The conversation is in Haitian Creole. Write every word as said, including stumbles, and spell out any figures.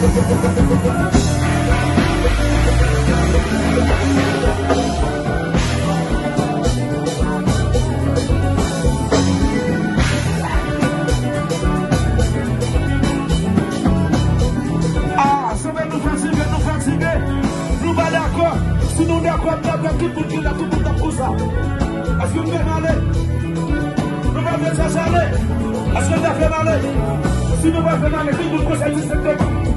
Ah, se vre nou fatige, nou fatige. Nou pa dakò. Si nou dakò, nou dakò, tout moun ki la, tout moun t ap konsa. Èske nou fè n ale? Nou pa fè chache ale. Èske nou ta fè n ale? Si nou pa fè n ale, tout moun konsa disèt devan.